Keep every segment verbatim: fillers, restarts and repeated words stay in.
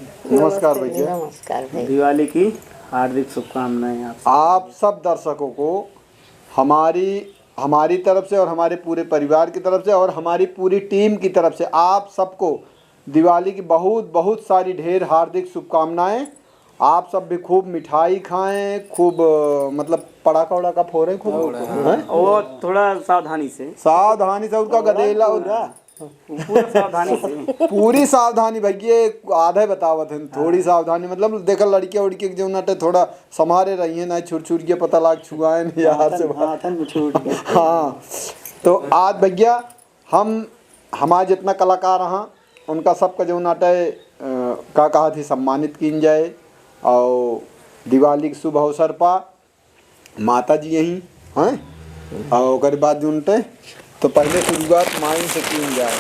नमस्कार भैया। नमस्कार भाई। दिवाली की हार्दिक शुभकामनाएं आप सबको। आप सब दर्शकों को हमारी, हमारी तरफ से और हमारे पूरे परिवार की तरफ से और हमारी पूरी टीम की तरफ से आप सबको दिवाली की बहुत, बहुत सारी ढेर हार्दिक शुभकामनाएं। आप सब भी खूब मिठाई खाएं, खूब, अ, मतलब, पटाखा वड़ाखा फोड़ें खूब। हैं? और थोड़ा सावधानी से। सावधानी से, उनका गदेला, पूरा सावधानी से। पूरी सावधानी भैया, आधे बतावत हैं, थोड़ी सावधानी, मतलब, देखा, लड़कियां उड़कियां के जौन अटे थोड़ा संभारे रही हैं, ना छुर छुर के पता लाग छुआए नहीं यार से। हाथन, हाथन में छूट गए। हाँ, तो आज भैया हम, हमारे जितना कलाकार हैं, उनका सबका जौन अटे, अ, का कहा थी, सम्मानित कीन जाए। और दिवाली के शुभ अवसर पा माता जी यहीं हैं, और ओकर बाद जौन अटे, तो पहले शुरुआत माई से कीन जाए।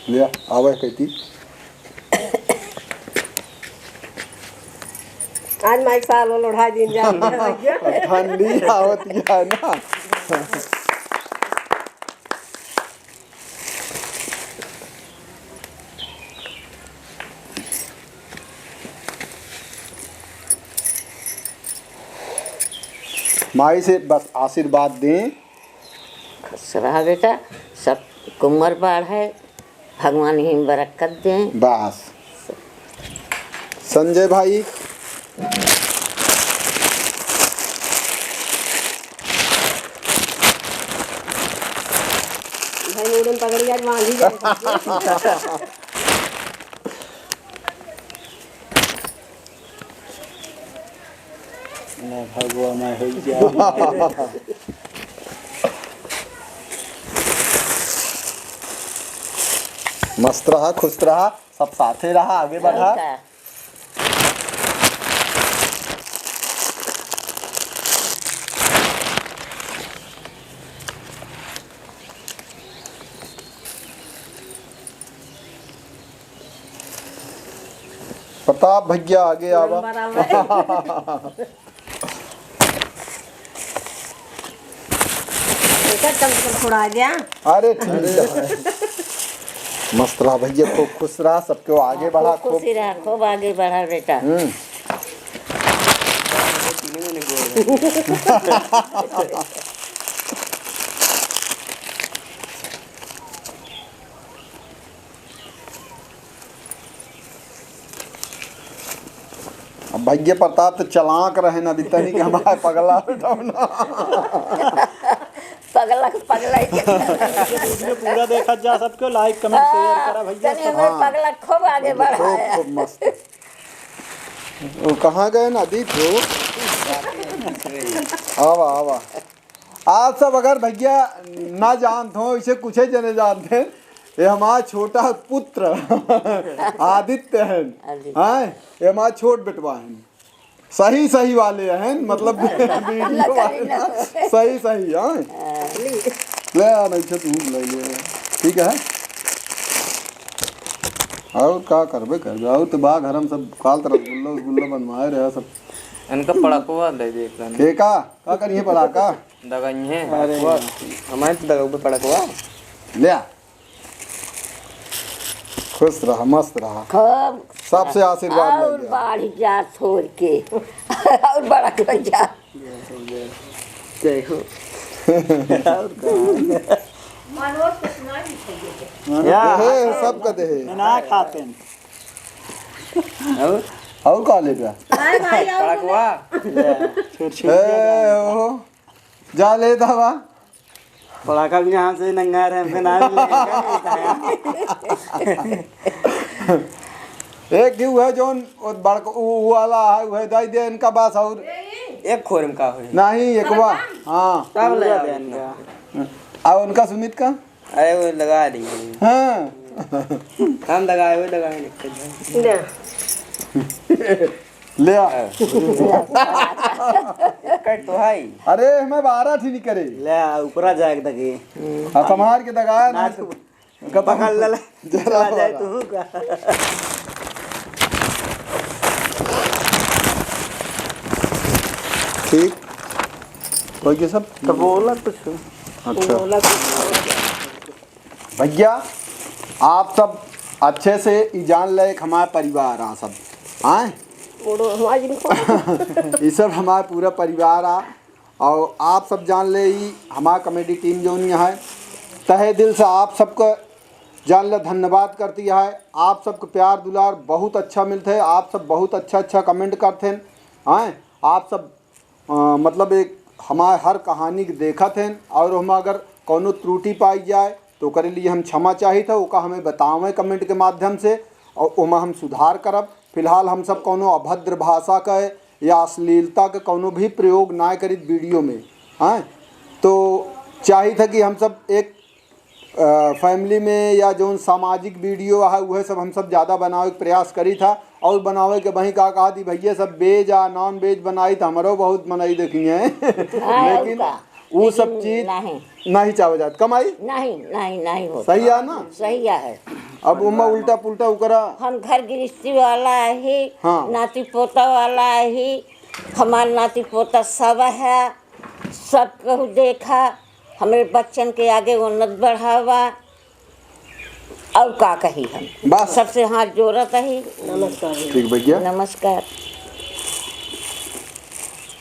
ले, आवे कहती। आज माइक साल वो लोढ़ा दिन जा रही है भैया। ठंडी आवत है ना। माई से बस आशीर्वाद दें। खुश रहा बेटा, सब कुमर बाढ़ है, भगवान ही बरकत दें। बस। संजय भाई। भाई, उड़न पकड़ के आज बांध ही जाए। ना भगवा मैं हो जाए। मस्त रहा, खुश रहा, सब साथे रहा, आगे बढ़ा। ठीक है। प्रताप भैया आगे आवा। एकर कम से कम थोड़ा आ गया। अरे ठीक है। मस्त रहा भैया, खूब खुश रहा, सबके आगे बढ़ा, खूब खूब। खुशी रहा, खूब आगे बढ़ा बेटा। हम्म। अब भैया प्रताप तो चलाक रहे ना, अभी तनी के हमारे पगला उठाओ ना। पगला, पगला ही के। वीडियो पूरा देखा जा सबके, like, comment, share करा भैया तनी सब। हमारे हाँ। पगला खूब आगे बढ़ा खूब, है। खूब मस्त। वो कहाँ गए ना दीप हो? आवा, आवा। आप सब अगर भैया ना जानत हो, इसे कुछ जने जानते हैं, ये हमारा छोटा पुत्र आदित्य है। आदित्य। हाँ, ये हमारा छोट बेटवा है, सही सही वाले हैं, मतलब वीडियो वाले ना, सही सही। हाँ, हाँ। ले आ, नहीं तो तू ले ले, ठीक है। और का करबे करबे, और तो बा घर में सब काल तरह रसगुल्ला उसगुल्ला बनवाए रहे सब। इनका पड़ाको दे दे एक दाना। के का, का करिए पड़ाका? दगाइए। अरे। हमारे तो दगा पे पड़ाको। ले आ। खुश रहा, मस्त रहा। खूब सबसे आशीर्वाद और लग गया। बाढ़ जा छोड़ के। और बड़ा कर जा। जय हो। और का? मनोज कुछ ना भी चाहिए। या। देहे, सब का देहे। ना खाते हैं। और? और का लेबे? भाई, भाई, और पड़कवा। ले, छोड़, छोड़ ए, दिया जाए। ओहो। जा ले दवा। पड़ाका भी यहाँ से नंगा रहे, हमसे ना मिले। एक ही वह जौन बड़क-, उ, उ वाला है, वह दे दे इनका बस और। एक खोर में का होई? नहीं, एक बा। हाँ। तब ले पूरा आओ दे इनका। इनका। और उनका सुमित का? अरे वो लगा ली। हाँ। हम लगाए, वो लगाए, लिखते हैं। ले। ले आ। कट तो है। अरे, हमें बारह ठी नहीं करे। ले आ, ऊपरा जाए के दगे। अब संभाल के दगाया ना। ना तो कब पकड़ ले, ले। जरा चला जाए बारह। तू का। ठीक। कोई के सब? तो बोला कुछ। अच्छा। बोला कुछ। भैया, आप सब अच्छे से ई जान ले, एक हमार परिवार आ सब, आए? बोलो, हमार जिनको। ई सब हमार पूरा परिवार आ, और आप सब जान ले, ई हमार comedy team जौन है, तहे दिल से आप सबका जान ले धन्यवाद करती है। आप सबका प्यार दुलार बहुत अच्छा मिलत है, आप सब बहुत अच्छा अच्छा comment करत हैं, आए? आप सब अ, मतलब एक हमार हर कहानी के देखत हैं और ओमा अगर कौनो त्रुटि पाई जाए तो ओकरे लिए हम क्षमा चाहित है, ओका हमें बतावें comment के माध्यम से और ओमा हम सुधार करब। फिलहाल हम सब कौनो अभद्र भाषा का या अश्लीलता का कौनो भी प्रयोग ना करित video में, हैं? तो चाहित है कि हम सब एक अ, family में या जौन सामाजिक video है, उहे सब हम सब ज्यादा बनावे के प्रयास करी था। और बनावे के वहीं का कहा थी, भैया सब veg आ non veg बनाई, तो हमरो बहुत मनई देखी हैं। हाँ, लेकिन और का? उ सब लेकिन चीज नहीं। नहीं चाहे जात। कमाई? नहीं, नहीं, नहीं होता। सही है ना? सही है। अब उमा उल्टा पुल्टा उकरा। हम घर गृहस्थी वाला ही, हाँ। नाती पोता वाला ही, हमार नाती पोता सब है, सब केहू देखा, हमरे बच्चन के आगे उन्नत बढ़ावा। और का कही हम? बस। सबसे हाथ जोड़त ही। नमस्कार। ठीक भैया। नमस्कार।